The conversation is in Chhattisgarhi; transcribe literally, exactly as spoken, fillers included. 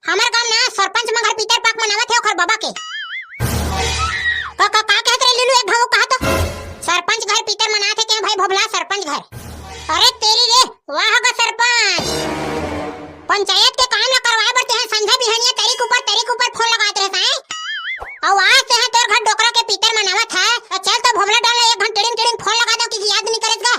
हमर गांव ना सरपंच मन घर पितर पाक मनावत हे ओखर बबा के। का, का, का कहत रहे लीलू, एक घाव कहा तो? सरपंच घर पितर मनात हे के भाई भोभला सरपंच घर। अरे तेरी रे, वाह गा सरपंच। पंचायत के काम ला करवाए बर तेहा संझा बिहनिया तरीक ऊपर तरीक ऊपर फोन लगात रहे साए। अउ आज तेहा तोर घर डोकरा के पितर मनावत हे, तो चल तो भोभला डाल एक घंटा टिड़िंग टिड़िंग फोन लगा दो, किसी याद नहीं करेगा।